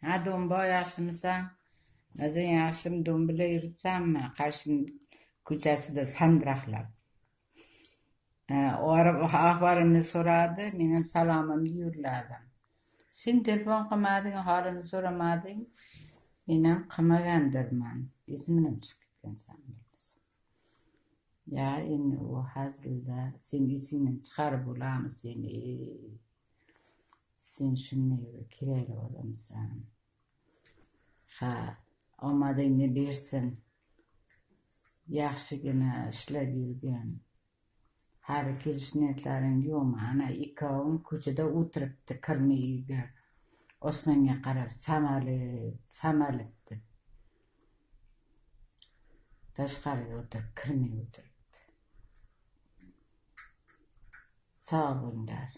Ha Do'mbo, yaxshimisan? O'zing yaxshimi? Do'mbila yuribsanmi? Qarshi ko'chasida sandiraqlab. Ahvolimni so'radi, mening salomimni yo'lladim. Sen telefon qilmading, holimni so'ramading. Men ham qilmagandirman. Esimdan chiqib ketgan san. Ya endi u hazilda sen esingdan chiqarib bo'ladimi seni? Sen shunday bir kerakli odamsan. Ha, omadingni bersin. Yaxshigina ishlab yurgin. Hali kelish niyatlaring yo'qmi? Ana ikkoving ko'chada o'tiribdi, kirmay uyga. Osmonga qarab samalib, samalibdi. Tashqariga o'tirib, kirmay o'tiribdi. Sog' bo'linglar.